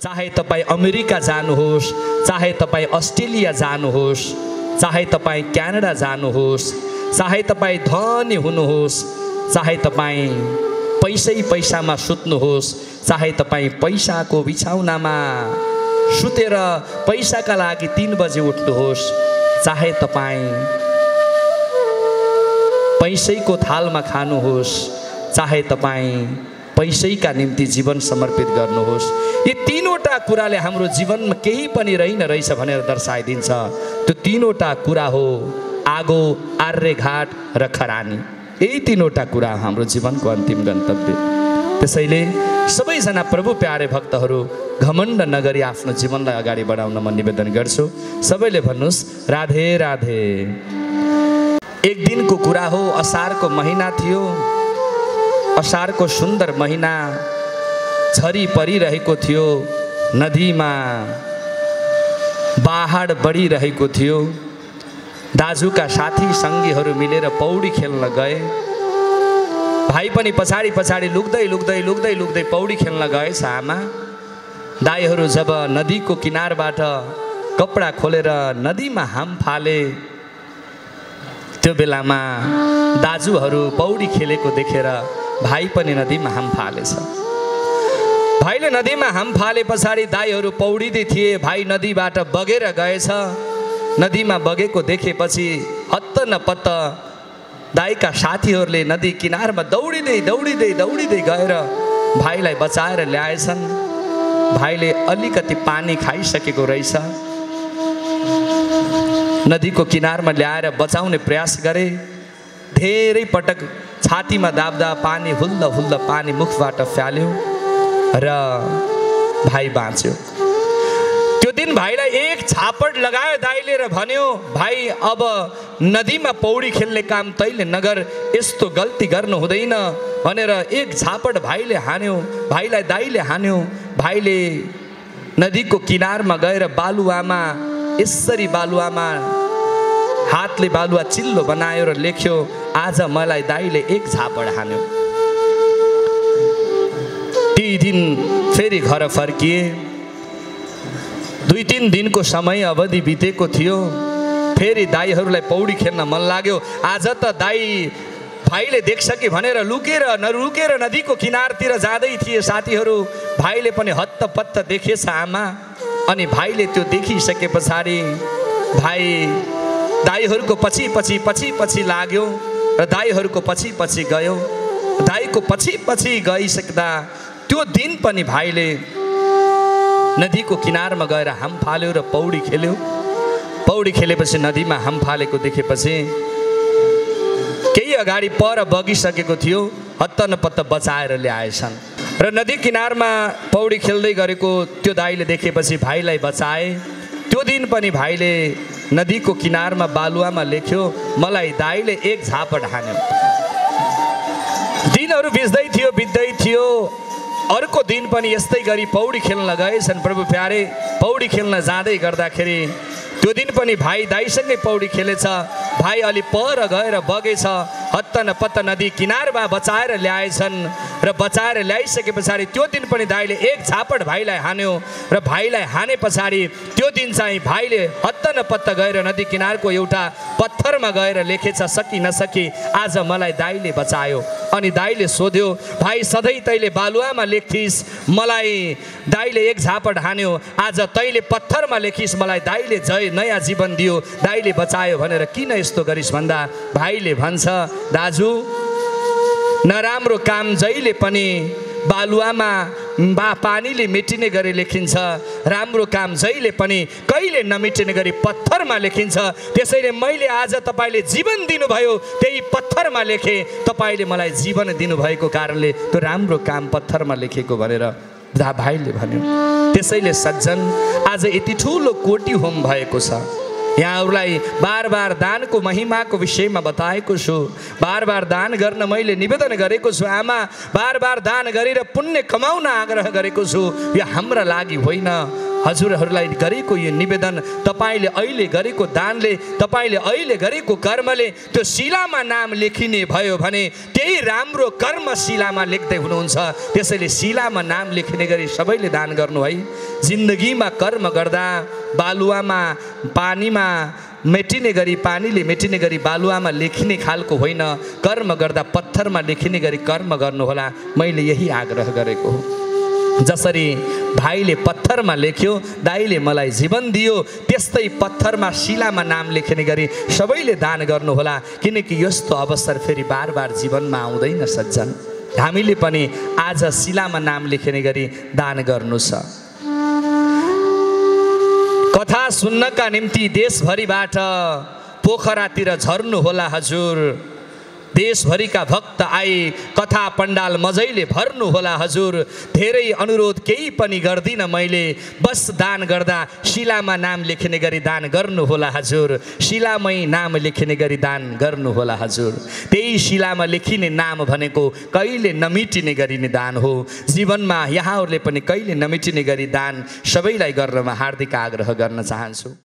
चाहे तपाईं अमेरिका जानुहोस्, चाहे तपाईं अस्ट्रेलिया जानुहोस्, चाहे तपाईं क्यानाडा जानुहोस्, चाहे तपाईं धनी हुनुहोस्, चाहे तपाईं पैसामा सुत्नुहोस्, चाहे तपाईं पैसाको बिछाउनामा सुतेर पैसाका लागि 3 बजे उठ्नुहोस्, चाहे तपाईं पैसैको थालमा खानुहोस्, चाहे तपाईं पैसैका निम्ति जीवन समर्पित गर्नुहोस्, यी तीनवटा कुराले हाम्रो जीवनमा केही पनि रहेन रहेछ भनेर दर्शाइदिन्छ। त्यो तीनवटा कुरा हो आगो, आर्यघाट र खरानी। यही तीनवटा कुरा हाम्रो जीवनको अन्तिम गन्तव्य। त्यसैले सबैजना प्रभु प्यारे भक्तहरू घमण्ड नगरी आफ्नो जीवनलाई अगाडि बढाउन म निवेदन गर्छु। सबैले भन्नुहोस् राधे राधे। एक दिनको कुरा हो, असारको महिना थियो। असारको सुन्दर महिना, झरी परिरहेको थियो, नदीमा बाहाड बढिरहेको थियो। दाजुका साथी सङ्गीहरू मिलेर पौडी खेल्न गए। भाइ पनि पछाडि पछाडि लुक्दै लुक्दै लुक्दै लुक्दै पौडी खेल्न गएछ। आमा दाइहरू जब नदीको किनारबाट कपडा खोलेर नदीमा हाम फाले, त्यो बेलामा दाजुहरू पौडी खेलेको देखेर भाइ पनि नदीमा हाम फालेछ। भाइले नदीमा हाम फाले पछाडि दाइहरू पौडिँदै थिए। भाइ नदीबाट बगेर गएछ। नदीमा बगेको देखेपछि हत्त नपत्त दाइका साथीहरूले नदी किनारमा दौडिँदै दौडिँदै दौडिँदै गएर भाइलाई बचाएर ल्याएछन्। भाइले अलिकति पानी खाइसकेको रहेछ। नदीको किनारमा ल्याएर बचाउने प्रयास गरे। धेरै पटक छातीमा दाब्दा पानी हुल्ल हुल्ल पानी मुखबाट फ्याल्यो र भाइ बाँच्यो। त्यो दिन भाइलाई एक छापट लगायो दाइले र भन्यो, भाइ अब नदीमा पौडी खेल्ने काम तैँले नगर, यस्तो गल्ती गर्नु हुँदैन भनेर एक छापट भाइले हान्यो। भाइलाई दाइले हान्यो। भाइले नदीको किनारमा गएर बालुवामा यसरी बालुवामा हातले बालुवा चिल्लो बनायो र लेख्यो, आज मलाई दाइले एक झापड हान्यो। ती दिन फेरि घर फर्किए। 2-3 दिनको समय अवधि बितेको थियो। फेरि दाइहरूलाई पौडी खेल्न मन लाग्यो। आज त दाइ भाइले देख्छ कि भनेर नरुकेर नदीको किनारतिर जाँदै थिए साथीहरू। भाइले पनि हत्तपत्त देखेछ आमा। अनि भाइले त्यो देखिसके पछाडि भाइ दाइहरूको पछि पछि पछि पछि लाग्यो र दाइहरूको पछि पछि गयो। दाइको पछि पछि गइसक्दा त्यो दिन पनि भाइले नदीको किनारमा गएर हाम फाल्यो र पौडी खेल्यो। पौडी खेलेपछि नदीमा हाम फालेको देखेपछि केही अगाडि पर बगिसकेको थियो। हत्त नपत्त बचाएर ल्याएछन् र नदी किनारमा पौडी खेल्दै गरेको त्यो दाइले देखेपछि भाइलाई बचाए। त्यो दिन पनि भाइले नदीको किनारमा बालुवामा लेख्यो, मलाई दाइले एक झापड हान्यो। दिनहरू बित्दै थियो। अर्को दिन पनि यस्तै गरी पौडी खेल्न गएछन् प्रभु प्यारे। पौडी खेल्न जाँदै गर्दाखेरि त्यो दिन पनि भाइ दाइसँगै पौडी खेलेछ। भाइ अलि पर गएर बगेछ। हत्त नपत्त नदी किनारमा बचाएर ल्याएछन् र बचाएर ल्याइसके पछाडि त्यो दिन पनि दाइले एक झापड भाइलाई हान्यो र भाइलाई हाने पछाडि त्यो दिन चाहिँ भाइले हत्त नपत्त गएर नदी किनारको एउटा पत्थरमा गएर लेखेछ, सकी नसकी आज मलाई दाइले बचायो। अनि दाइले सोध्यो, भाइ सधैँ तैँले बालुवामा लेख्थिस्, मलाई दाइले एक झापड हान्यो, आज तैँले पत्थरमा लेखिस्, मलाई दाइले नयाँ जीवन दियो, दाइले बचायो भनेर किन यस्तो गरिस् भन्दा भाइले भन्छ, दाजु नराम्रो काम जहिले पनि बालुवामा पानीले मेटिने गरी लेखिन्छ, राम्रो काम जहिले पनि कहिले नमेटिने गरी पत्थरमा लेखिन्छ। त्यसैले मैले आज तपाईँले जीवन दिनुभयो त्यही पत्थरमा लेखेँ, तपाईँले मलाई जीवन दिनुभएको कारणले त्यो राम्रो काम पत्थरमा लेखेको भनेर भाइले भन्यो। त्यसैले सज्जन आज यति ठुलो कोटी होम भएको छ। यहाँहरूलाई बार बार दानको महिमाको विषयमा बताएको छु। बार बार दान गर्न मैले निवेदन गरेको छु। आमा बार बार दान गरेर पुण्य कमाउन आग्रह गरेको छु। यो हाम्रा लागि होइन, हजुरहरूलाई गरेको यो निवेदन तपाईँले अहिले गरेको दानले, तपाईँले अहिले गरेको कर्मले त्यो शिलामा नाम लेखिने भयो भने त्यही राम्रो कर्म शिलामा लेख्दै हुनुहुन्छ। त्यसैले शिलामा नाम लेखिने गरी सबैले दान गर्नु है। जिन्दगीमा कर्म गर्दा बालुवामा पानीमा मेटिने गरी पानीले मेटिने गरी बालुवामा लेखिने खालको होइन, कर्म गर्दा पत्थरमा लेखिने गरी कर्म गर्नुहोला, मैले यही आग्रह गरेको हो। जसरी भाइले पत्थरमा लेख्यो, दाइले मलाई जीवन दियो, त्यस्तै पत्थरमा शिलामा नाम लेखिने गरी सबैले दान गर्नुहोला, किनकि यस्तो अवसर फेरि बार बार जीवनमा आउँदैन सज्जन। हामीले पनि आज शिलामा नाम लेखिने गरी दान गर्नु छ। कथा सुन्नका निम्ति देशभरिबाट पोखरातिर झर्नु होला हजुर, देशभरिका भक्त आए कथा पण्डाल मजैले भर्नु होला हजुर। धेरै अनुरोध केही पनि गर्दिन मैले, बस दान गर्दा शिलामा नाम लेखिने गरी दान गर्नु होला हजुर, शिलामै नाम लेखिने गरी दान गर्नु होला हजुर। त्यही शिलामा लेखिने नाम भनेको कहिले नमिटिने गरिने दान हो। जीवनमा यहाँहरूले पनि कहिले नमिटिने गरी दान सबैलाई गर्नमा हार्दिक आग्रह गर्न चाहन्छु।